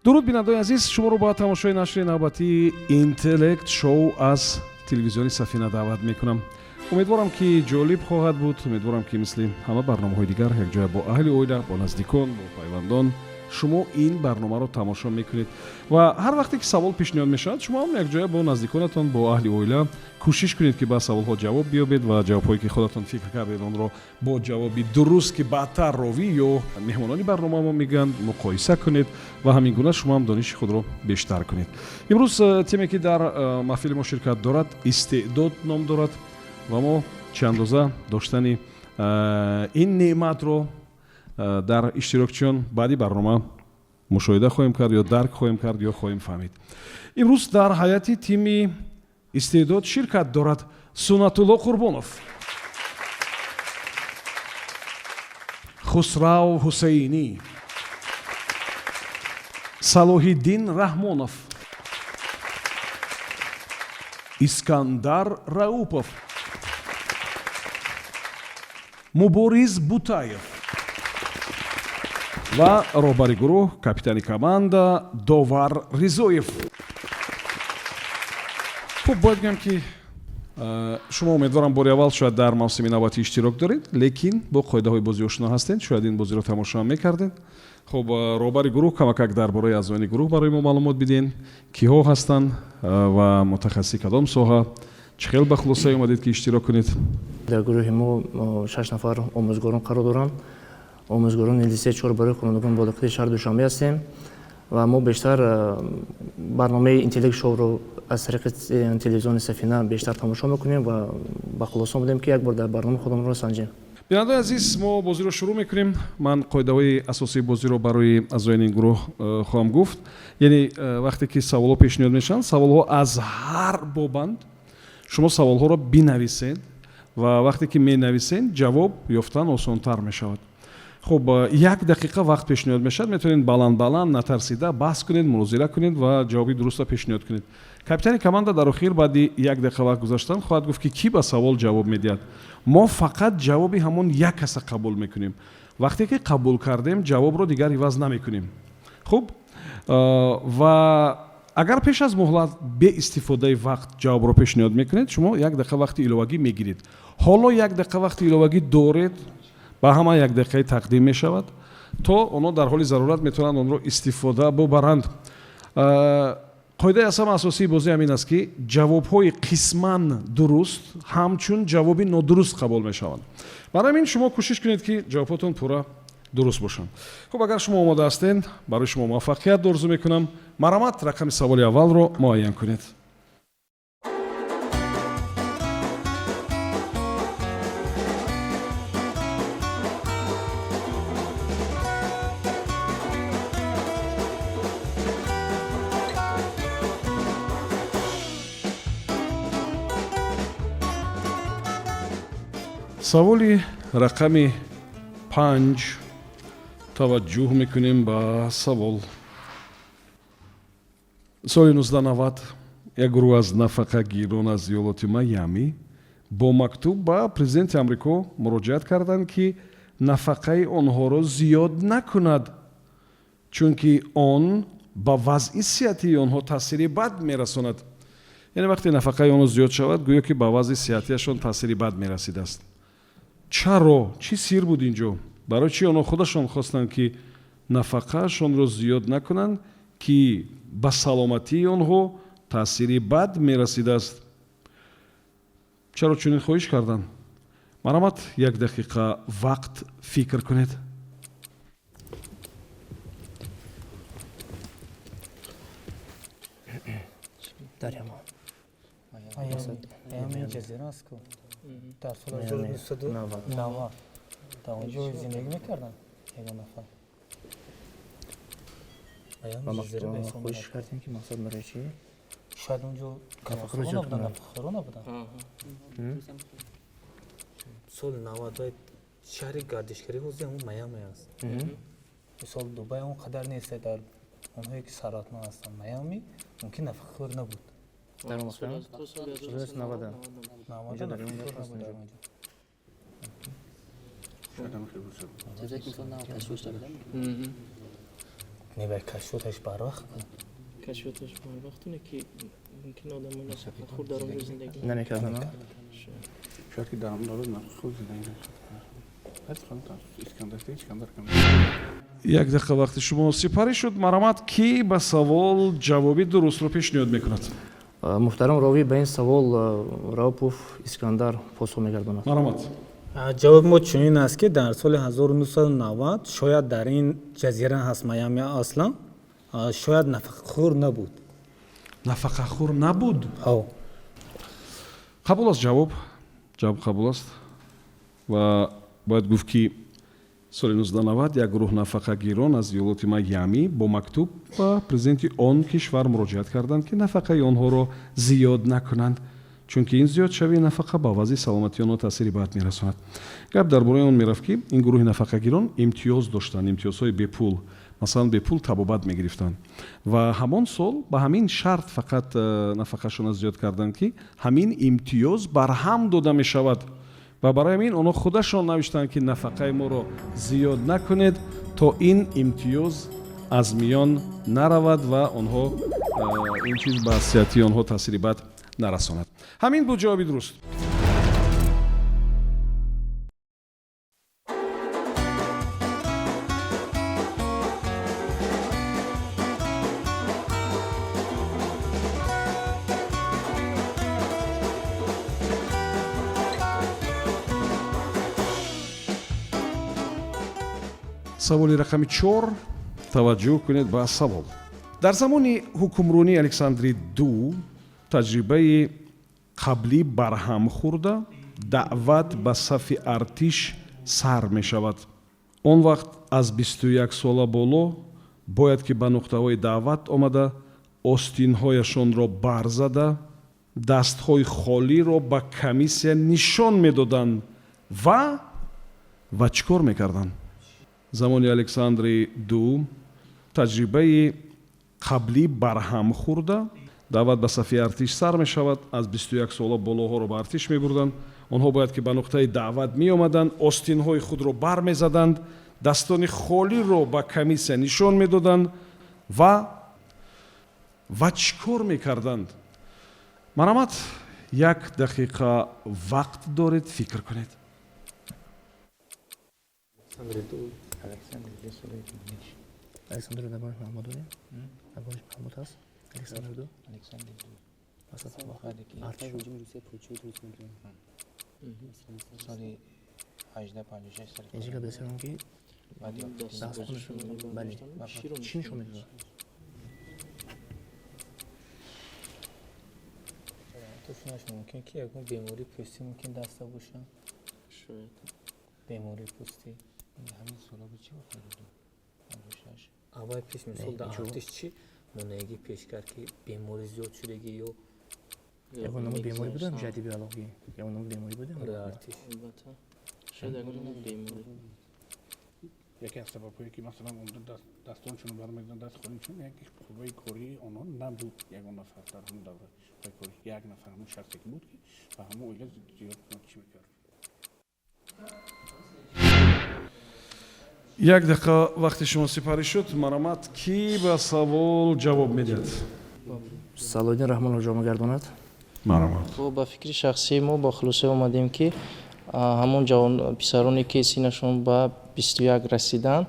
Дуруд, бинандаои азиз, шуморо ба тамошои нашри навбатии Интеллект Шоу аз телевизиони Сафина даъват мекунам. Умедворам, ки ҷолиб хоҳад буд. Умедворам, ки мисли ҳама барномаҳои дигар якҷоя бо аҳли оила, бо наздикон, бо пайвандон шумо ин барномаро тамошо мекунед ва ҳар вақте ки савол пешниҳод мешавад, шумо ҳам якҷоя бо наздиконатон, бо аҳли оила кӯшиш кунед, ки ба саволҳо ҷавоб биёбед ва ҷавобҳое, ки худатон фикр кардед, онро бо ҷавоби дуруст, ки баъдтар ровӣ ё меҳмонони барномамо мегӯянд, муқоиса кунед ва ҳамин гуна шумо ҳам дониши худро бештар кунед. Имрӯз теме, ки дар маҳфили мо ширкат дорад, истеъдод ном дорад ва мо чӣ андоза доштани ин неъматро дар иштирокчиён баъди барнома мушоҳида хоҳем кард ё дарк хоҳем кард ё хоҳем фаҳмид. Имрӯз дар ҳайати тими истеъдод ширкат дорад Суннатулло Қурбонов, Хусрав Ҳусайнӣ, Салоҳиддин Раҳмонов, Искандар Раупов, Мубориз Бутаев ва роҳбари гурӯҳ, капитани команда Довар Ризоев. Хуб, бояд гӯям, ки шумо, умедворам, бори аввал шояд дар мавсими навбатӣ иштирок доред, лекин бо қоидаҳои бозӣ ошно ҳастед, шояд ин бозиро тамошо ҳам мекардед. Хуб, роҳбари гурӯҳ, камакак дар бораи аъзоёни гурӯҳ барои мо маълумот бидиҳен. Киҳо ҳастанд ва мутахассиси кадом соҳа? Чӣ хел ба хулосае омадед, ки иштирок кунед? Дар гурӯҳи мо шаш нафар омӯзгорон қарор доранд. Омӯзгорони литсеи чор барои хонандагони болоқии шаҳри Душанбе ҳастем ва мо бештар барномаи Интеллект Шоуро аз тариқи телевизиони Сафина бештар тамошо мекунем ва ба хулоса омадем, ки як бор дар барнома худамонро санҷем. Бинандаои азиз, мо бозиро шурӯъ мекунем. Ман қоидаҳои асосии бозиро барои аъзоёни ин гурӯҳ хоҳам гуфт. Яъне вақте ки саволҳо пешниҳод мешаванд, саволҳо аз ҳар бобанд, шумо саволҳоро бинависед ва вақте ки менависед, ҷавоб ёфтан осонтар мешавад. Хуб, як дақиқа вақт пешниҳод мешавад. Метавонед баланд баланд, натарсида баҳс кунед, мунозира кунед ва ҷавоби дурустро пешниҳод кунед. Капитани команда дар охир, баъди як дақиқа вақт гузаштан, хоҳад гуфт, ки кӣ ба савол ҷавоб медиҳад. Мо фақат ҷавоби ҳамон як каса қабул мекунем. Вақте ки қабул кардем, ҷавобро дигар иваз намекунем. Хуб, ва агар пеш аз муҳлат беистифодаи вақт ҷавобро пешниҳод мекунед, шумо як дақиқа вақти иловагӣ мегиред. Ҳоло як дақиқа вақти иловагӣ доред, ба ҳама як дақиқаи тақдим мешавад, то онҳо дар ҳоли зарурат метавонанд онро истифода бубаранд. Қоидаи аз ҳама асосии бозӣ ҳамин аст, ки ҷавобҳои қисман дуруст ҳамчун ҷавоби нодуруст қабул мешаванд. Барои ҳамин шумо кӯшиш кунед, ки ҷавобҳотон пурра дуруст бошанд. Хуб, агар шумо омода ҳастед, барои шумо муваффақият орзу мекунам. Марҳамат, рақами саволи аввалро муайян кунед. Саволи рақами 5. Таваҷҷӯҳ мекунем ба савол. Соли 1990 як гурӯҳ аз нафақагирон аз иёлоти Майами бо мактуб ба президенти Амрико муроҷиат карданд, ки нафақаи онҳоро зиёд накунад, чунки он ба вазъи сиҳатии онҳо таъсири бад мерасонад. Яъне вақте нафақаи онҳо зиёд шавад, гӯё ки ба вазъи сиҳатиашон таъсири бад мерасидааст. Чаро? Чӣ сир буд ин ҷо? Барои чӣ онҳо худашон хостанд, ки нафақаашонро зиёд накунанд, ки ба саломатии онҳо таъсири бад мерасидааст? Чаро чунин хоҳиш карданд? Марҳамат, як дақиқа вақт фикр кунед. Дар Яман. Майами ҷазира аст ку, дар соли 1990 дар он ҷо зиндагӣ мекарданд ягон нафар. Хоҳиш кардем, ки мақсад барои чӣ? Шояд онҷо нафақахӯро набуданд. Соли 90 шаҳри гардишгарӣ ҳозир ҳамон Майами аст. Мисол, Дубай он қадар нест дар онҳое, ки сарватманд ҳастанд. Майами мумкин нафақахӯр набуд. Дар он вақт 90. 90 нафақахӯр набуд дар он ҷо. Чизе ки мисол нав кашф шуда. Не, вай кашфиёташ барвақт буд. Кашфиёташ барвақт, не ки мумкин одамои нафақахӯр дар он ҷо зиндагӣ намекарданд. Шояд ки дар он давра нафақахӯр зиндагӣ накард. Искандар, Искандар. Як дақиқа вақти шумо сипарӣ шуд. Марҳамат, кӣ ба савол ҷавоби дурустро пешниҳод мекунад? Муҳтарам ровӣ, ба ин савол Раупов Искандар посух мегардонад. Марҳамат. Ҷавоби мо чунин аст, ки дар соли 1990 шояд дар ин ҷазира ҳаст Майами, аслан шояд нафақахӯр набуд. Нафақахӯр набуд? Ҳо. Қабул аст ҷавоб, ҷавоб қабул аст. Ва бояд гуфт, ки соли 1990 як гурӯҳ нафақагирон аз иёлоти Майами бо мактуб ба президенти он кишвар муроҷиат карданд, ки нафақаи онҳоро зиёд накунанд, чунки ин зиёдшавии нафақа ба вазъи саломатии онҳо таъсири бад мерасонад. Гап дар бораи он мерафт, ки ин гурӯҳи нафақагирон имтиёз доштанд, имтиёзҳои бепул, масалан, бепул табобат мегирифтанд. Ва ҳамон сол ба ҳамин шарт фақат нафақашонро зиёд карданд, ки ҳамин имтиёз барҳам дода мешавад. Ва барои ҳамин онҳо худашон навиштанд, ки нафақаи моро зиёд накунед, то ин имтиёз аз миён наравад ва онҳо ин чиз ба сиҳатии онҳо таъсири бад нарасонад. Ҳамин буд ҷавоби дуруст. Саволи рақами 4. Таваҷҷӯҳ кунед ба савол. Дар замони ҳукмронии Александри Ду таҷрибаи қаблӣ барҳам хӯрда, даъват ба сафи артиш сар мешавад. Он вақт аз 21 сола боло бояд ки ба нуқтаҳои даъват омада, остинҳояшонро барзада, дастҳои холиро ба комиссия нишон медоданд ва чӣ кор мекарданд? Замони Александри Ду таҷрибаи қаблӣ барҳам хӯрда, даъват ба сафи артиш сар мешавад. Аз 21 сола болоҳоро ба артиш мебурданд. Онҳо бояд ки ба нуқтаи даъват меомаданд, остинҳои худро бармезаданд, дастони холиро ба комиссия нишон медоданд ва чӣ кор мекарданд? Марҳамат, як дақиқа вақт доред, фикр кунед. Александр Набориш Маҳмуд дорем, Набориш Маҳмуд ҳаст, Александр Ду. Пас аз он артиш. Соли 1856. Инҷа гап дастирам, ки бале, чӣ нишон медодад? Тушунаш мумкин, ки ягон бемории пӯстӣ мумкин даста бошад. Шояд. Бемории пӯстӣ. Ҳамин сола буд, чӣ вафот буд? 56. Аввал пеш, мисол, дар Нечо? артиш чӣ монеагӣ пеш кард, ки беморӣ зиёд шудагӣ ё Ягон намуд беморӣ буда, ҷиҳати биологӣ ягон намуд беморӣ буда? Дар артиш. Албатта, шояд ягон намуд беморӣ. Яке аз сабабҳое, ки масалан онҳо дастоншонро бармезананд, даст холишон, як қувваи кории онҳо набуд. Ягон нафар дар ҳамон давра қувваи корӣ як нафар, ҳамон шахсе ки буд, ки ба ҳамон оила зиёд чӣ мекард. Як дақиқа вақти шумо сипарӣ шуд. Марҳамат, кӣ ба савол ҷавоб медиҳад? Салоҳиддин Раҳмонов ҷавоб мегардонад. Марҳамат. Бо ба фикри шахсии мо ба хулоса омадем, ки ҳамон ҷавон писароне, ки синнашон ба 21 расиданд,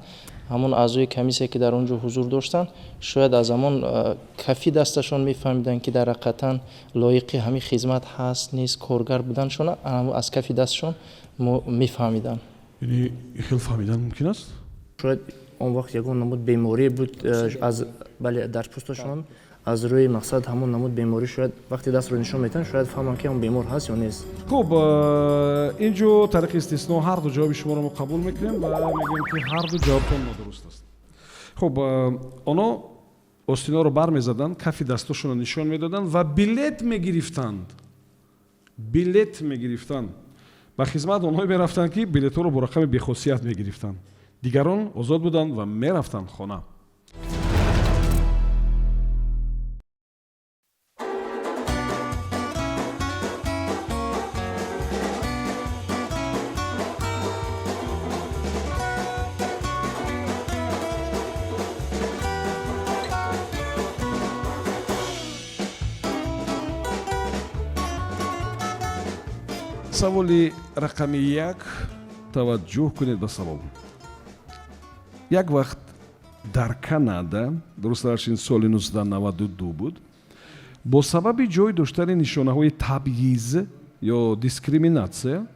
ҳамон аъзои комиссия, ки дар он ҷо ҳузур доштанд, шояд аз ҳамон кафи дасташон мефаҳмиданд, ки дар ҳақиқатан лоиқи ҳамин хизмат ҳаст, нест, коргар буданшона аз кафи дастшон мефаҳмиданд. Яъне хел фаҳмидан мумкин аст? Шояд он вақт ягон намуд беморӣ буд, аз бале, дар пӯсташон, аз рӯи мақсад ҳамон намуд беморӣ, шояд вақте дастро нишон метиҳанд, шояд фаҳманд, ки он бемор ҳаст ё нест. Хуб, ин ҷо тариқи истисно ҳар ду ҷавоби шуморо мо қабул мекунем ва мегӯем, ки ҳар ду ҷавобтон нодуруст аст. Хуб, онҳо остиноро бармезаданд, кафи дастошонро нишон медоданд ва билет мегирифтанд, билет мегирифтанд. Ба хизмат онҳое мерафтанд, ки билетҳоро бо рақами бехосият мегирифтанд. Дигарон озод буданд ва мерафтанд хона. Саволи рақами 1. Таваҷҷӯҳ кунед ба савол. Як вақт дар Канада, дурустараш ин соли 1992 буд, бо сабаби ҷой доштани нишонаҳои табъиз ё дискриминатсия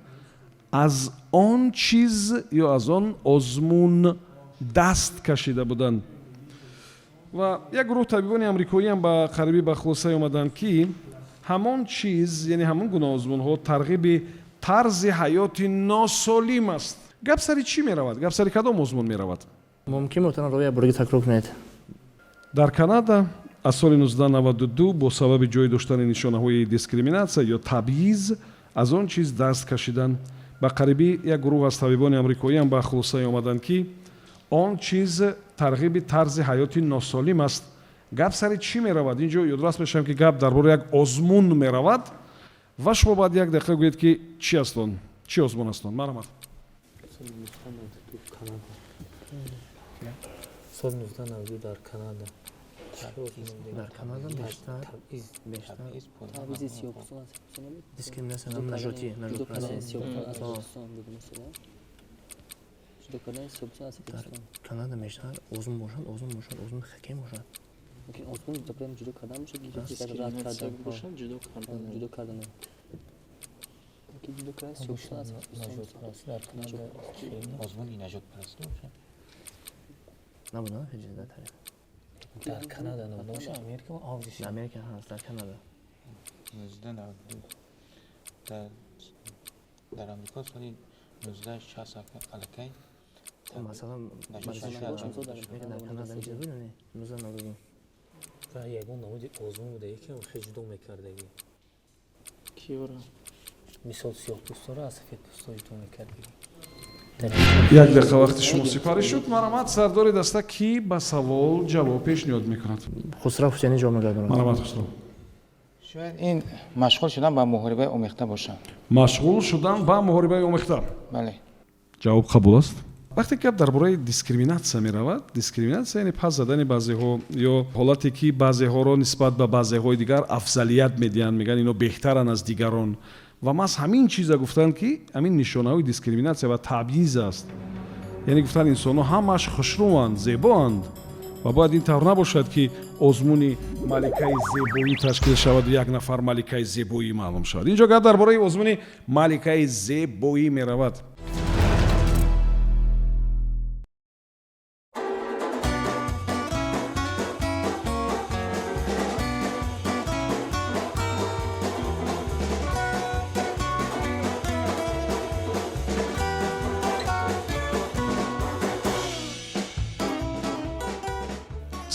аз он чиз ё аз он озмун даст кашида буданд ва як гурӯҳ табибони амрикоиам ба қарибӣ ба хулосае омаданд, ки ҳамон чиз, яъне ҳамон гуна озмунҳо тарғиби тарзи ҳаёти носолим аст. Гап сари чӣ меравад? Гап сари кадом озмун меравад? Мумкин, муҳтарам Ровия, бурги такрор кунед? Дар Канада аз соли 1992 бо сабаби ҷой доштани нишонаҳои дискриминатсия ё табъиз аз он чиз даст кашиданд. Ба қарибӣ як гурӯҳ аз табибони амрикоиам ба хулосае омаданд, ки он чиз тарғиби тарзи ҳаёти носолим аст. Гап сари чӣ меравад? Ин ҷо ёдрас мешавам, ки гап дар бораи як озмун меравад ва шумо бояд як дақиқа гӯед, ки чӣ аст он, чӣ озмун аст он. Марҳамат. Соли 1992 дар Канада. Дар Канада бештар бештар Табъизи сиёҳпӯстон аз сепӯстон набуд? Дискриминатсия нажодӣ. Ҷудо Нажодпарастӣ. кардани сиёҳпӯстон аз сепӯстон буд, масалан. Ҷудо кардани сиёҳпӯстон аз Дар сепӯстон. Канада бештар озмун бошад, озмун бошад, озмун хоккей бошад. Мумкин озмун ҷудо кардан, ҷудо кардан бошад, ки рад Дискриминатсия кардан. бошад, ҷудо кардан. Ҷудо кардан. Мумкин ҷудо кардани сиёҳпӯстон аз сепӯстон. Дар Канада озмуни нажодпарастӣ бошад. Набуд, на, ҳеҷ дар таърих. Дар Канада набуда бошад, Америка авҷиш. Дар Америка ҳаст, дар Канада. 1992 дар Амрико соли 1960 аллакай масалан нажодпарастӣ. Дар Канада ҳеҷ буд, не, 1992. Ва ягон намуди озмун буда, яке хел ҷудо мекардагӣ. Киёра? Мисол, сиёҳпӯстонро аз сафедпӯстон ҷудо мекардагӣ. Як дақиқа вақти шумо сипарӣ шуд. Марҳамат, сардори даста, кӣ ба савол ҷавоб пешниҳод мекунад? Хусрав Ҳусайнӣ ҷавоб мегардонад. Марҳамат, Хусрав. Шояд ин машғул шудан ба муҳорибаи омехта бошад. Машғул шудан ба муҳорибаи омехта? Бале. Ҷавоб қабул аст. Вақте гап дар бораи дискриминатсия меравад, дискриминатсия яъне пас задани баъзеҳо ё ҳолате, ки баъзеҳоро нисбат ба баъзеҳои дигар афзалият медиҳанд, мегӯянд, ино беҳтаранд аз дигарон. Ва маҳз ҳамин чиза гуфтанд, ки ҳамин нишонаҳои дискриминатсия ва табъиз аст. Яъне гуфтанд, инсонҳо ҳамааш хушрӯанд, зебоанд ва бояд ин тавр набошад, ки озмуни маликаи зебоӣ ташкил шаваду як нафар маликаи зебоӣ маълум шавад. Ин ҷо гап дар бораи озмуни маликаи зебоӣ меравад.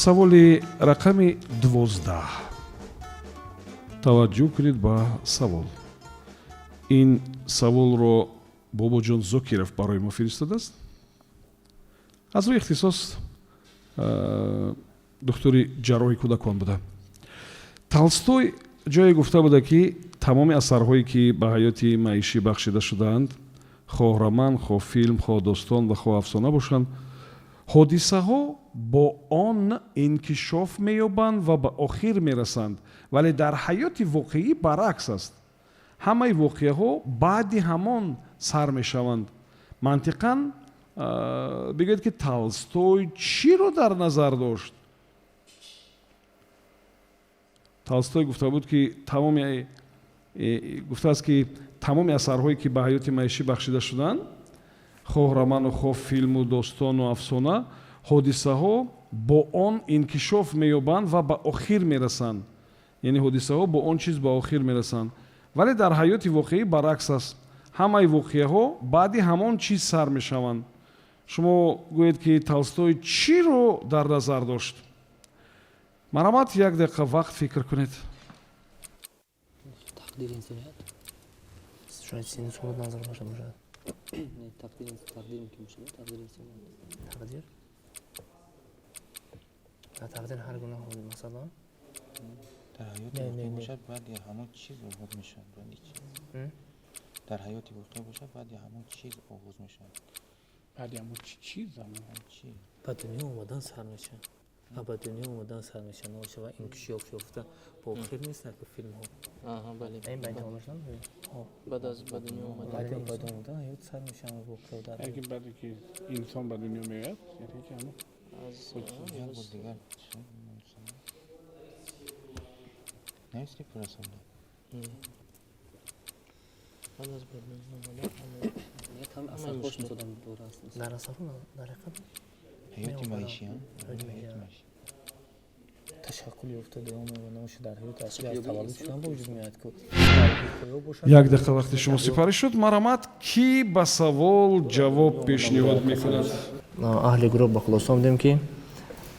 Саволи рақами 12. Таваҷҷӯҳ кунед ба савол. Ин саволро Бобоҷон Зокиров барои мо фиристодааст. Аз рӯи ихтисос духтури ҷарроҳи кӯдакон буда. Толстой ҷое гуфта буда, ки тамоми асарҳое, ки ба ҳаёти маишӣ бахшида шудаанд, хоҳ роман, хоҳ филм, хоҳ достон ва хоҳ афсона бошанд, ҳодисаҳо бо он инкишоф меёбанд ва ба охир мерасанд, вале дар ҳаёти воқеӣ баръакс аст, ҳамаи воқеаҳо баъди ҳамон сар мешаванд. Мантиқан бигӯед, ки Толстой чиро дар назар дошт? Толстой гуфта буд, ки тамоми гуфтааст, ки тамоми асарҳое, ки ба ҳаёти маишӣ бахшида шуданд, хоҳ роману хоҳ филму достону афсона, ҳодисаҳо бо он инкишоф меёбанд ва ба охир мерасанд, яъне ҳодисаҳо бо он чиз ба охир мерасанд, вале дар ҳаёти воқеӣ баръакс аст, ҳамаи воқеаҳо баъди ҳамон чиз сар мешаванд. Шумо гӯед, ки Толстой чиро дар назар дошт? Марҳамат, як дақиқа вақт фикр кунед. Тақдири инсоният. Шояд синни солот назар дошта бошад. Не, тақдир, тақдир мумкин бошад, тақдири инсоният. Тақдир, дар тақдир ҳар гуна масалан. Дар ҳаёти воқеӣ бошад, баъди ҳамон чиз оғоз мешавад, баъди чиз. Дар ҳаёти воқеӣ бошад, баъди ҳамон чиз оғоз мешавад. Баъди ҳамон чиз? Чиз. Ба дунё омадан сар мешавад. Ба дунё омадан сар мешавад ва инкишоф ёфта бо охир нест ки филмҳо. Баъд аз ба дунё омадан. Ба дунё омадан ҳаёт сар мешавад воқеа дар. Яке баъде ки инсон ба дунё меояд, яъне ки ҳамон аз як бор дигар нест ки пурасонда. Баъд аз ба дунё омадан Дар асарҳо дар ҳақиқат ҳаёти маишӣ. Ташаккул ёфта давом меёбад дар ҳаёти аслӣ аз таваллуд шудан ба вуҷуд меояд ки. Як дақиқа вақти шумо сипарӣ шуд. Марамат, кӣ ба савол ҷавоб пешниҳод мекунад? Аҳли гурӯҳ ба хулоса омадем, ки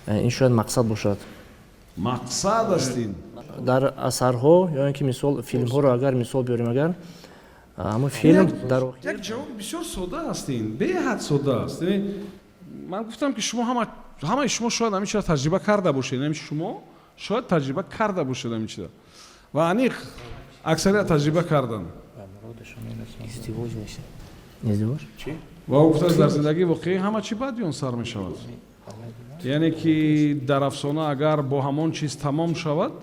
ин шояд мақсад бошад. Мақсад аст ин. Дар асарҳо ё ин ки мисол филмҳоро агар мисол биёрем, агар ҳамон филм дар як ҷавоби бисёр сода аст, ин беҳад сода аст. Яъне ман гуфтам, ки шумо ҳамаи шумо шояд ҳамин чизро таҷриба карда бошед, ҳамин шумо шояд таҷриба карда бошед ҳамин чизро, ва аниқ аксарият таҷриба карданд. Издивоҷ мешавад. Издивоҷ. Ва ӯ гуфтааст, дар зиндагии воқеӣ ҳама чӣ баъди он сар мешавад, яъне ки дар афсона агар бо ҳамон чиз тамом шавад,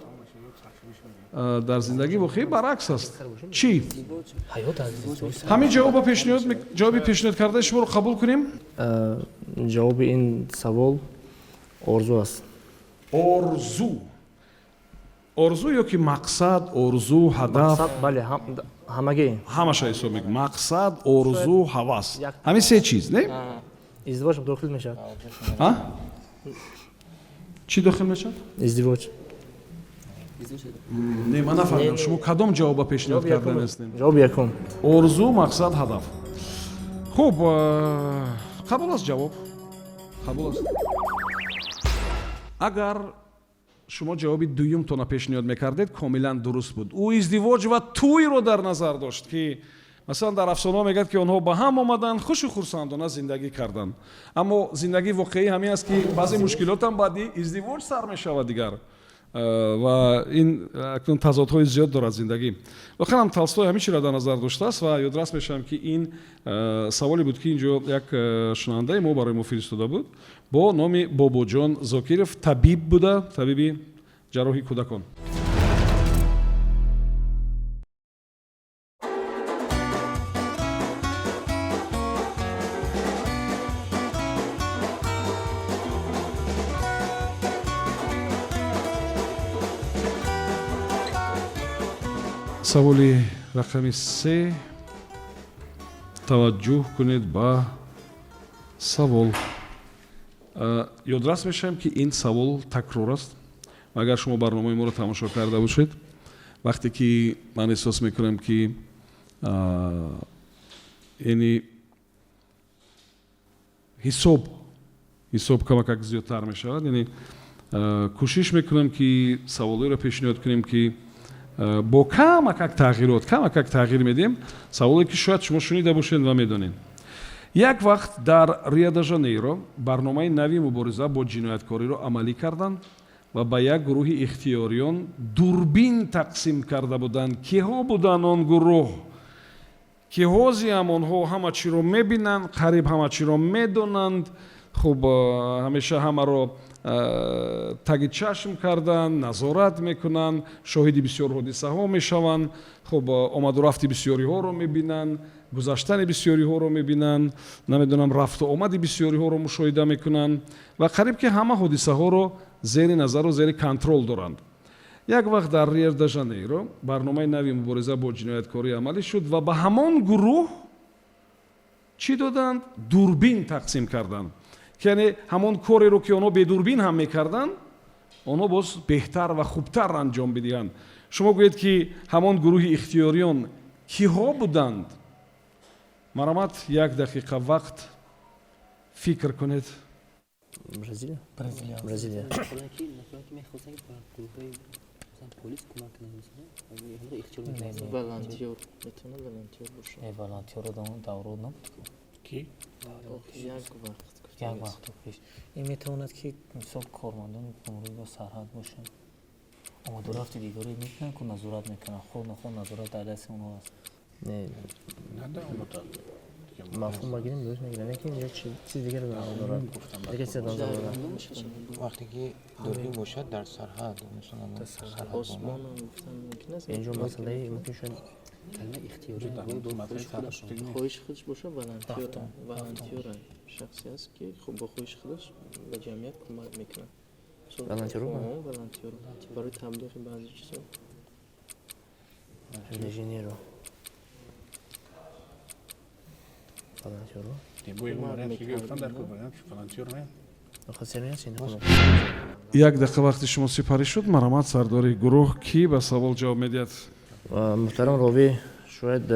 дар зиндагии воқеӣ баръакс аст. Чӣ? Ҳаёт аз издивоҷ. Ҳамин ҷавоба пешниҳод, ҷавоби пешниҳод кардаи шуморо қабул кунем? Ҷавоби ин савол орзу аст. Орзу, орзу ё ки мақсад, орзу, ҳадаф? Бале, ҳамагӣ. Ҳамаша ҳисоб мекунем: мақсад, орзу, ҳавас, ҳамин се чиз, не? Издивоҷ дохил мешавад. А чӣ дохил мешавад? Издивоҷ. Не, ман нафаҳмидам, шумо кадом ҷавоба пешниҳод кардан ҳастем? Ҷавоби якум. Орзу, мақсад, ҳадаф. Хуб, қабул аст, ҷавоб қабул аст. Агар шумо ҷавоби дуюмтона пешниҳод мекардед, комилан дуруст буд. Ӯ издивоҷ ва тӯйро дар назар дошт, ки масалан дар афсонаҳо мегӯяд, ки онҳо ба ҳам омаданд, хушу хурсандона зиндагӣ карданд, аммо зиндагии воқеӣ ҳамин аст, ки баъзе мушкилотам баъди издивоҷ сар мешавад дигар, ва ин акнун тазодҳои зиёд дорад зиндагӣ. Воқеан ҳам Толстой ҳамин чиро дар назар доштааст. Ва ёдрас мешавам, ки ин саволе буд, ки инҷо як шунавандаи мо барои мо фиристода буд бо номи Бобоҷон Зокиров, табиб буда, табиби ҷарроҳи кӯдакон. Саволи рақами се, таваҷҷӯҳ кунед ба савол. Ёдрас мешавем, ки ин савол такрор аст. Ва агар шумо барномаи моро тамошо карда бошед, вақте ки ман эҳсос мекунам, ки яъне ҳисоб камакак зиёдтар мешавад, яъне кӯшиш мекунам, ки саволҳоеро пешниҳод кунем, ки бо камакак тағйирот, камакак тағйир медиҳем, саволе ки шояд шумо шунида бошед ва медонед. Як вақт дар Рио де Жанейро барномаи нави мубориза бо ҷинояткориро амалӣ карданд ва ба як гурӯҳи ихтиёриён дурбин тақсим карда буданд. Киҳо буданд он гурӯҳ, ки ҳозиам онҳо ҳама чиро мебинанд, қариб ҳама чиро медонанд, хуб, ҳамеша ҳамаро таги чашм карданд, назорат мекунанд, шоҳиди бисёр ҳодисаҳо мешаванд, хуб, омаду рафти бисёриҳоро мебинанд, гузаштани бисёриҳоро мебинанд, намедонам, рафту омади бисёриҳоро мушоҳида мекунанд ва қариб ки ҳама ҳодисаҳоро зери назару зери контрол доранд. Як вақт дар Рио де Жанейро барномаи нави мубориза бо ҷинояткорӣ амалӣ шуд ва ба ҳамон гурӯҳ чӣ доданд? Дурбин тақсим карданд, ки яъне ҳамон кореро, ки онҳо бедурбин ҳам мекарданд, онҳо боз беҳтар ва хубтар анҷом бидиҳанд. Шумо гӯед, ки ҳамон гурӯҳи ихтиёриён киҳо буданд? Марамат, як дақиқа вақт, фикр кунед. Бразилия. Бразилия. Полис кӯмак кунад. Волонтёр метавонад, волонтёр бошад. Не, волонтёро давро набуд. Ки? Як вақт. Як вақто пеш. Ин метавонад, ки мисол кормандони гумрук ё сарҳад бошанд, омадурафти дигаре мекунанд, ку назорат мекунанд, худ нахуд назорат дар дасти онҳо аст. Не. Нада омада. Мафҳум багирем, дуруст мегирем, лекин инҷо чиз дигар дорад, дигар чиз дорад. Вақте ки дурбин бошад дар сарҳад, осмон гуфтан мумкин аст. Инҷо масъалаи мумкин шуд калима ихтиёрӣ, хоҳиши худаш бошад, волонтёр, волонтёр шахсе аст, ки бо хоҳиши худаш ба ҷамъият кӯмак мекунад. Волонтёр, волонтёр барои таблиғи баъзе чизҳо. Инженеру волонтёру. Як дақиқа вақти шумо сипарӣ шуд. Марҳамат, сардори гурӯҳ, кӣ ба савол ҷавоб медиҳад? Муҳтарам ровӣ, шояд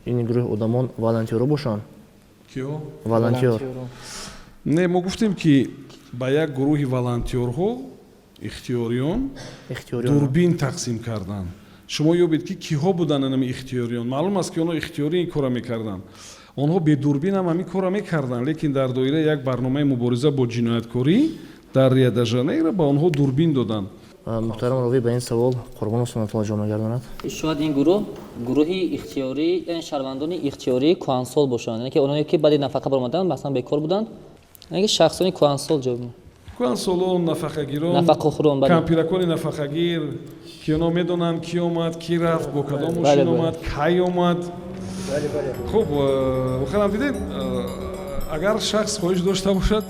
ин гурӯҳ одамон волонтёро бошанд. Киҳо? Волонтёр. Не, мо гуфтем, ки ба як гурӯҳи волонтёрҳо, ихтиёриён, дурбин тақсим карданд. Шумо ёбед, ки киҳо буданд инами ихтиёриён. Маълум аст, ки онҳо ихтиёрӣ ин корро мекарданд. Онҳо бедурбин ҳам ҳамин корро мекарданд, лекин дар доираи як барномаи мубориза бо ҷинояткорӣ дар Рио де Жанейро ба онҳо дурбин доданд. Муҳтарам ровӣ, ба ин савол Қурбонов Сунатулло ҷавоб мегардонад. Шояд ин гурӯҳ гурӯҳи ихтиёрӣ, яъне шаҳрвандони ихтиёрии кӯҳансол бошанд, яъне ки онҳое ки баъди нафақа баромаданд, масалан, бекор буданд, яъне ки шахсони кӯҳансол ҷавоб. Кӯҳансолон, нафақагирон. Нафақахӯрон, бале. Кампиракони нафақагир, ки онҳо медонанд, ки омад, ки рафт, бо кадом мошин омад, кай омад. Хуб, воқеан дидед, агар шахс хоҳиш дошта бошад,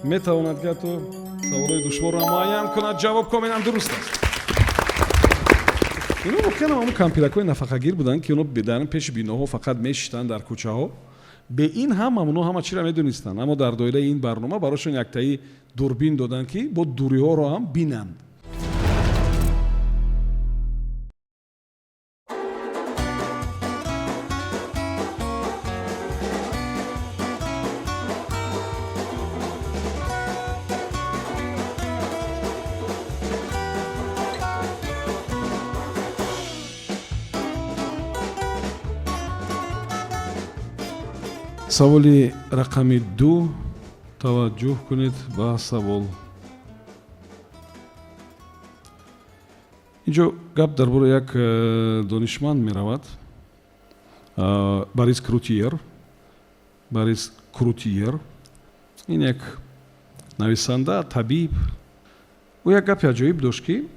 метавонад ки ҳатто саволҳои душворро муайян кунад. Ҷавоб комилан дуруст аст. Ино воқеан ҳамон кампиракҳои нафақагир буданд, ки онҳо дар пеши биноҳо фақат мешиштанд, дар кӯчаҳо. Бе ин ҳам онҳо ҳама чиро медонистанд, аммо дар доираи ин барнома барошон яктаи дурбин доданд, ки бо дуриҳоро ҳам бинанд. Саволи рақами 2. Таваҷҷӯҳ кунед ба савол. Инҷо гап дар бораи як донишманд меравад, Борис Крутиер. Борис Крутиер ин як нависанда, табиб. Ӯ як гапи аҷоиб дошт, ки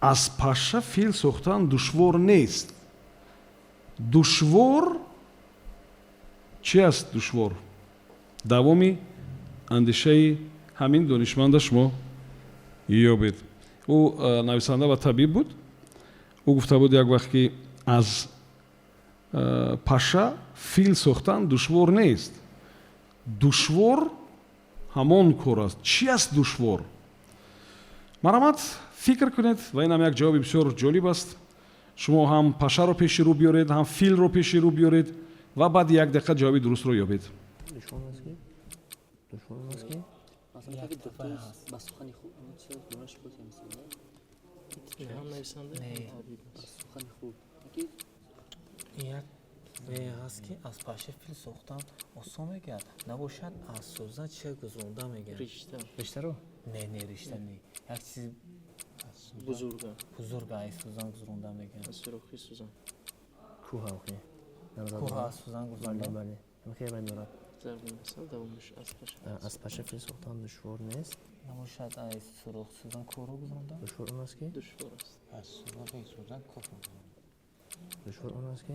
аз паша фил сохтан душвор нест. Душвор чи аст? Душвор, давоми андешаи ҳамин донишманда шумо ёбед. Ӯ нависанда ва табиб буд. Ӯ гуфта буд як вақт, ки аз паша фил сохтан душвор нест, душвор ҳамон кор аст. Чӣ аст душвор? Марҳамат, фикр кунед, ва инам як ҷавоби бисёр ҷолиб аст. Шумо ҳам пашаро пеши рӯ биёред, ҳам филро пеши рӯ биёред ва баъди як дақиқа ҷавоби дурустро ёбед. Ба сухани хуб. Ҳам нависанда, сухани хуб. Як ҳаст, ки аз паша фил сохтан осон мегӯяд, набошад, аз сӯзан чия гузаронда мегӯяд. Ришта. Риштаро? Не, не, ришта не, як чизи бузурга. Бузурга аз сӯзан гузаронда мегӯяд. Аз сӯрохи сӯзан. Кӯҳа охи. Кӯҳа аз сӯзан гузаронда. Бале, хеле бай дорад. Зарбулмасал давомаш аз паша. Аз паша фил сохтан душвор нест. Набошад, аз сӯрох сӯзан кӯҳро гузаронда. Душвор он аст, ки душвор аст. Аз сӯрохи сӯзан кӯҳро. Душвор он аст, ки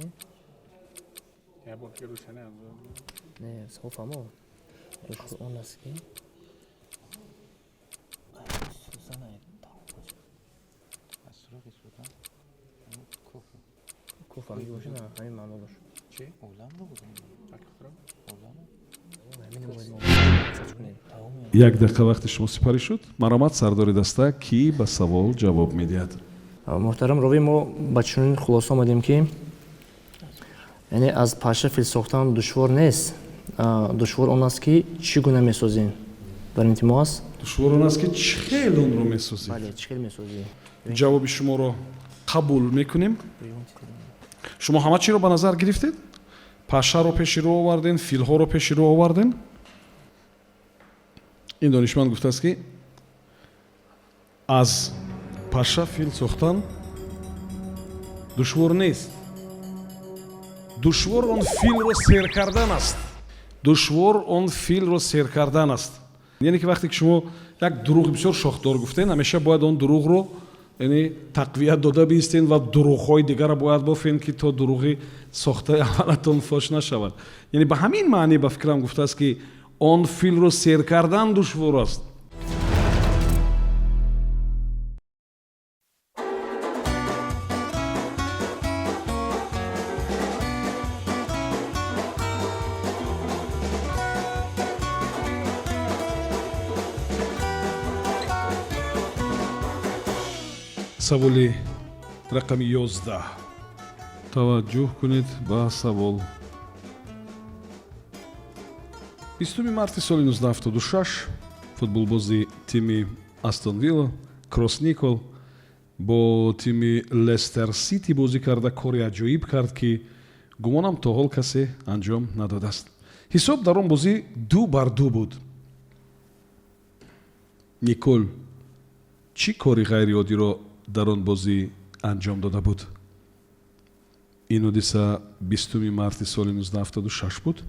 не, савол фаҳмо. Душвор он аст, ки сӯзан аз сӯрохи сӯзан кӯҳро. Кӯҳ фаҳмида бошад, ҳамин маъно дошт. Оламро гузаронда, оламро. Як дақиқа вақти шумо сипарӣ шуд. Марҳамат, сардори даста, кӣ ба савол ҷавоб медиҳад? Муҳтарам ровӣ, мо ба чунин хулоса омадем, ки яъне аз паша фил сохтан душвор нест, душвор он аст, ки чӣ гуна месозем. Варианти мо аст. Душвор он аст, ки чӣ хел онро месозед. Бале, чӣ хел месозӣ. Ҷавоби шуморо қабул мекунем. Шумо ҳама чиро ба назар гирифтед, пашаро пеши рӯ оварден, филҳоро пеши рӯ оварден. Ин донишманд гуфтааст, ки аз паша фил сохтан душвор нест. Душвор он филро сер кардан аст. Душвор он филро сер кардан аст, яъне ки вақте ки шумо як дурӯғи бисёр шохдор гуфтен, ҳамеша бояд он дурӯғро, яъне, тақвият дода биистен ва дурӯғҳои дигарро бояд бофен, ки то дурӯғи сохтаи аввалатон фош нашавад. Яъне ба ҳамин маънӣ, ба фикрам, гуфтааст, ки он филро сер кардан душвор аст. Саволи рақами 11. Таваҷҷӯҳ кунед ба савол. 20 марти соли 1976 футболбози тими Астон Вилла Кросс Никол бо тими Лестер Сити бозӣ карда, кори аҷоиб кард, ки гумонам то ҳол касе анҷом надодааст. Ҳисоб дар он бозӣ 2 бар 2 буд. Никол чӣ кори ғайриоддиро дар он бозӣ анҷом дода буд? Ин ҳодиса 20 марти соли 1976 буд.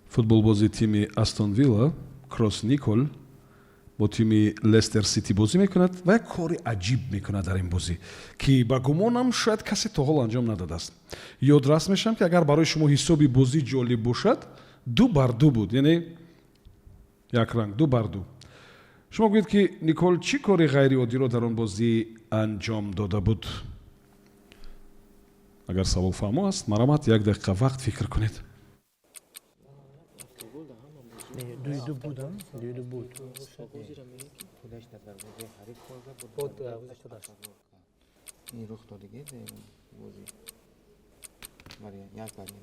Футболбози тими Астон Вилла Кросс Никол бо тими Лестер Сити бозӣ мекунад ва як кори аҷиб мекунад дар ин бозӣ, ки ба гумонам шояд касе то ҳол анҷом надодааст. Ёдрас мешавам, ки агар барои шумо ҳисоби бозӣ ҷолиб бошад, 2 бар 2 буд, яъне якранг, 2 бар 2. Шумо гӯед, ки Никол чӣ кори ғайриоддиро дар он бозӣ анҷом дода буд? Агар савол фаҳмо аст, марҳамат, як дақиқа вақт фикр кунед. 2-2 буд, 2-2 буд. Худаш дар дарвозаи ҳариф гол зад. Бо дарвозаи худаш. Ин рух додиги дар бозӣ, вариант як, вариант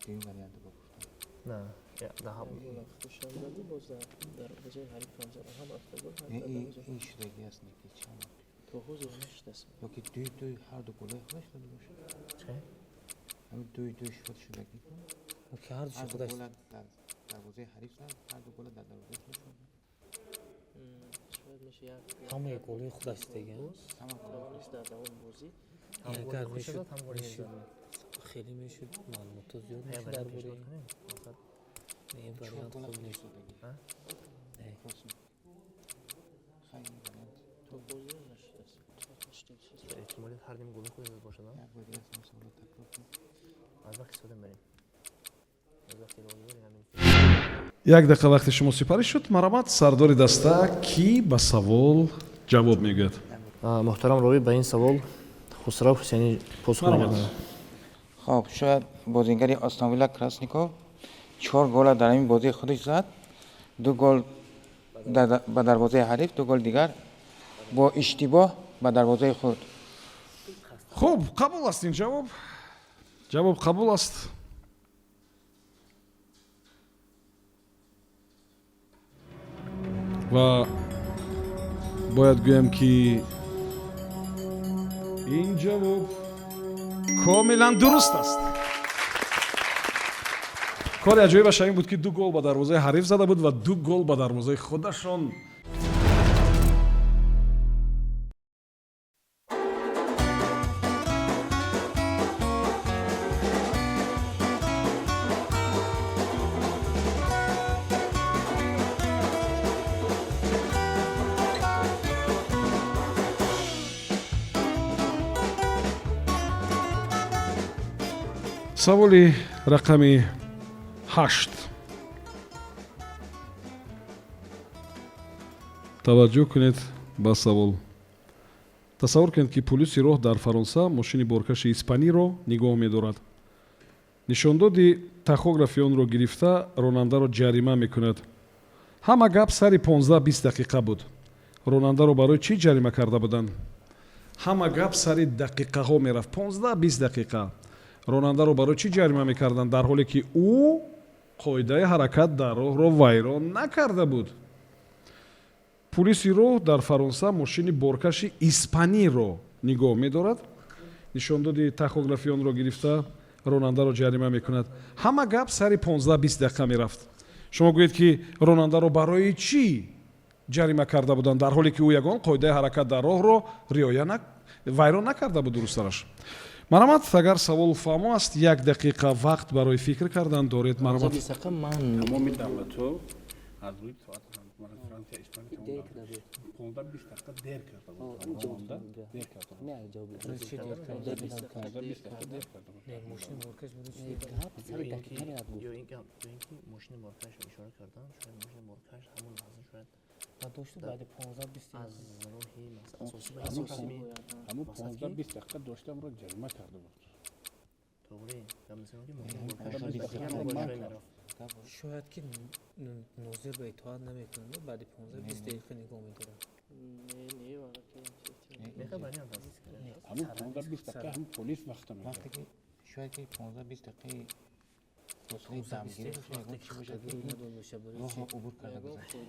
дуюм, вариант бо гуфтам. На, ин шудагӣ аст, неки чанд ёки 2-2 ҳар ду голои худаш дода бошад. Ҳамин 2-2 шуд шудагӣ. Ки ҳар души худаш. Дар дарвозаи ҳариф зад, ҳар ду гола дар дарвозаи худаш. Ҳамаи голҳои худаш дига. Агар мешуд, хеле мешуд, маълумотҳо зиёд мешуд дар бораи ин вариант, хуб нест. Эҳтимолият ҳар дим голи худаш бошад. Аз вақт истифода мебарем. Як дақиқа вақти шумо сипарӣ шуд. Марҳамат, сардори даста, кӣ ба савол ҷавоб мегӯяд? Муҳтарам ровӣ, ба ин савол Хусрав Ҳусайнӣ посух мегӯяд. Хоб, шояд бозингари Астон Вилла Красников чор гола дар ҳамин бозии худаш зад: ду гол ба дарвозаи ҳариф, ду гол дигар бо иштибоҳ ба дарвозаи худ. Хуб, қабул аст ин ҷавоб. Ҷавоб қабул аст. Ва бояд гӯям, ки ин ҷавоб комилан дуруст аст. Кори аҷоибаш ҳамин буд, ки ду гол ба дарвозаи ҳариф зада буд ва ду гол ба дарвозаи худашон. Саволи рақами 8. Таваҷҷӯҳ кунед ба савол. Тасаввур кунед, ки пулиси роҳ дар Фаронса мошини боркаши испаниро нигоҳ медорад. Нишондоди тахографи онро гирифта, ронандаро ҷарима мекунад. Ҳама гап сари 15-20 дақиқа буд. Ронандаро барои чӣ ҷарима карда буданд? Ҳама гап сари дақиқаҳо мерафт, 15-20 дақиқа. Ронандаро барои чӣ ҷарима мекарданд, дар ҳоле ки ӯ қоидаи ҳаракат дар роҳро вайрон накарда буд? Пулиси роҳ дар Фаронса мошини боркаши испаниро нигоҳ медорад. Нишондоди тахографи онро гирифта, ронандаро ҷарима мекунад. Ҳама гап сари 15-20 дақиқа мерафт. Шумо гӯед, ки ронандаро барои чӣ ҷарима карда буданд, дар ҳоле ки ӯ ягон қоидаи ҳаракат дар роҳро риоя вайрон накарда буд? Дурусттараш, Марҳамат, агар савол фаҳмо аст, як дақиқа вақт барои фикр кардан доред. Марҳамат. Дақиқа ман Тамоми давлатҳо аз рӯи соат, Франсия, Испания, 15-20 дақиқа дер карда буд, дер карда буд, 15-20 дақиқа дер карда буд. Мошини боркаш буд. Ё ин ки мошини боркаш ишора кардан, шояд мошини боркаш ҳамон лаҳза шояд дошт баъди 15-20 аз роҳи асосӣ. Ҳамун 15-20 дақиқа доштамро ҷарима карда буд. Тоғри. Шояд ки нозир ба итоат намекунад, баъди 15-20 дақиқа нигоҳ медорад. Ҳамун 15-20 дақиқа ҳам полис вақта мекард. Шояд ки 15-20 дақиқаи фосилаи дамгирӣ ягон чи бошад, роҳро убур карда бошад.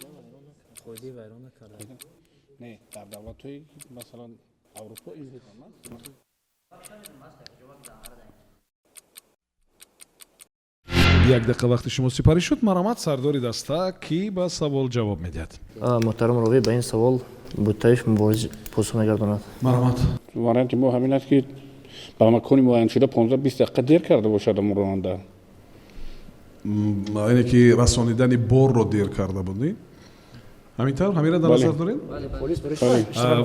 Қоидаи вайрон накарда. Не, дар давлатҳои, масалан, Аврупо ин Як дақиқа вақти шумо сипарӣ шуд. Марҳамат, сардори даста, кӣ ба савол ҷавоб медиҳад? Муҳтарам ровӣ, ба ин савол Бутаев Мубориз посух мегардонад. Марҳамат. Варианти мо ҳамин аст, ки ба макони муайяншуда 15-20 дақиқа дер карда бошад ҳамон ронанда. Яъне ки расонидани борро дер карда буд, не? Ҳамин тавр, ҳаминро дар назар доред?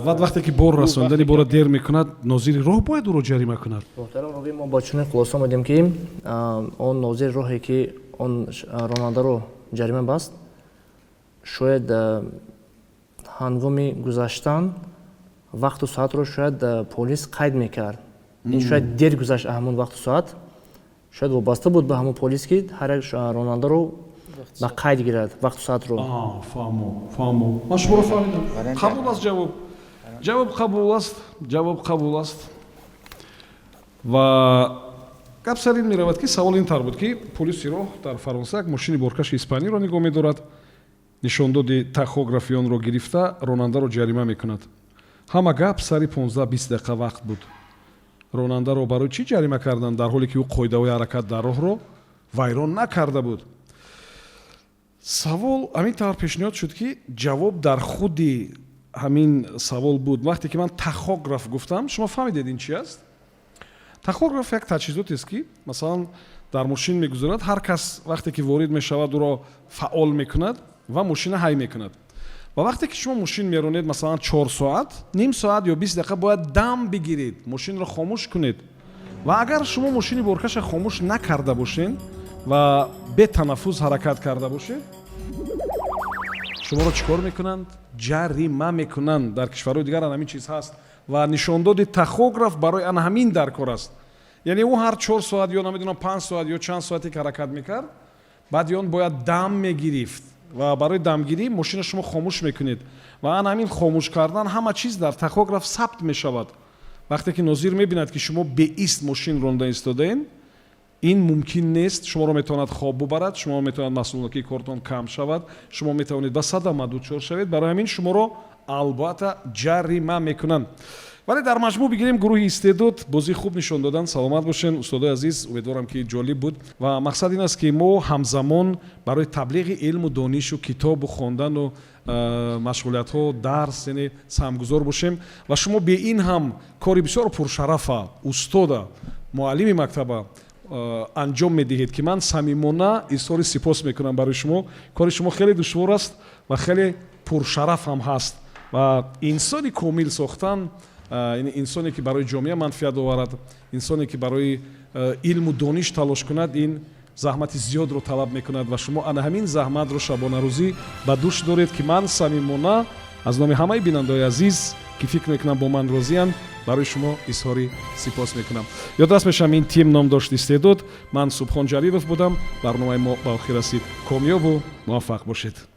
Баъд вақте ки бор расонидани борро дер мекунад, нозири роҳ бояд ӯро ҷарима кунад. Муҳтарам ровӣ, мо ба чунин хулоса омадем, ки он нозири роҳе, ки он ронандаро ҷарима баст, шояд ҳангоми гузаштан вақту соатро шояд полис қайд мекард. Ин шояд дер гузашт ҳамон вақту соат, шояд вобаста буд ба ҳамон полис, ки ҳар як ронандаро ба қайд гирад вақту соатро. Фаҳмо, фаҳмо, ман шуморо фаҳмидам. Қабул аст ҷавоб, ҷавоб қабул аст, ҷавоб қабул аст. Ва гап сар ин меравад, ки савол ин тавр буд, ки полиси роҳ дар Фаронса як мошини боркаши испаниро нигоҳ медорад, нишондоди тахографи онро гирифта, ронандаро ҷарима мекунад. Ҳама гап сари 15-20 дақиқа вақт буд. Ронандаро барои чӣ ҷарима карданд, дар ҳоле ки ӯ қоидаҳои ҳаракат дар роҳро вайрон накарда буд? Савол ҳамин тавр пешниҳод шуд, ки ҷавоб дар худи ҳамин савол буд. Вақте ки ман тахограф гуфтам, шумо фаҳмидед, ин чи аст? Тахограф як таҷҳизотест, ки масалан дар мошин мегузорад. Ҳар кас вақте ки ворид мешавад, ӯро фаъол мекунад ва мошина ҳай мекунад. Ва вақте ки шумо мошин меронед, масалан 4 соат, ним соат ё 20 дақиқа бояд дам бигиред, мошинро хомӯш кунед. Ва агар шумо мошини боркаша хомӯш накарда бошед ва бетанаффус ҳаракат карда бошед, шуморо чӣ кор мекунанд? Ҷарима мекунанд. Дар кишварҳои дигар ҳамин чиз ҳаст ва нишондоди тахограф барои ана ҳамин дар кор аст. Яъне ӯ ҳар 4 соат ё намедонам 5 соат ё чанд соате ки ҳаракат мекард, баъди он бояд дам мегирифт ва барои дамгирӣ мошина шумо хомӯш мекунед ва ана ҳамин хомӯш кардан, ҳама чиз дар тахограф сабт мешавад. Вақте ки нозир мебинад, ки шумо беист мошин ронда истодаен, ин мумкин нест, шуморо метавонад хоб бубарад, шумо метавонад маҳсулнокии кортон кам шавад, шумо метавонед ба садама дучор шавед. Барои ҳамин шуморо албатта ҷарима мекунанд. Вале дар маҷмӯъ бигирем, гурӯҳи Истеъдод бозии хуб нишон доданд. Саломат бошен, устодои азиз. Умедворам, ки ҷолиб буд ва мақсад ин аст, ки мо ҳамзамон барои таблиғи илму донишу китобу хондану машғулиятҳо, дарс, яъне саҳмгузор бошем. Ва шумо бе ин ҳам кори бисёр пуршарафа, устода, муаллими мактаба анҷом медиҳед, ки ман самимона изҳори сипос мекунам барои шумо. Кори шумо хеле душвор аст ва хеле пуршараф ҳам ҳаст. Ва инсони комил сохтан, инсоне ки барои ҷомеа манфиат оварад, инсоне ки барои илму дониш талош кунад, ин заҳмати зиёдро талаб мекунад. Ва шумо ана ҳамин заҳматро шабонарӯзӣ ба дӯш доред, ки ман самимона аз номи ҳамаи бинандаҳои азиз, ки фикр мекунам бо ман розиянд, барои шумо изҳори сипос мекунам. Ёдрас мешавам, ин тим ном дошт Истеъдод. Ман Субҳон Ҷалилов будам. Барномаи мо ба охир расид. Комёбу муваффақ бошед.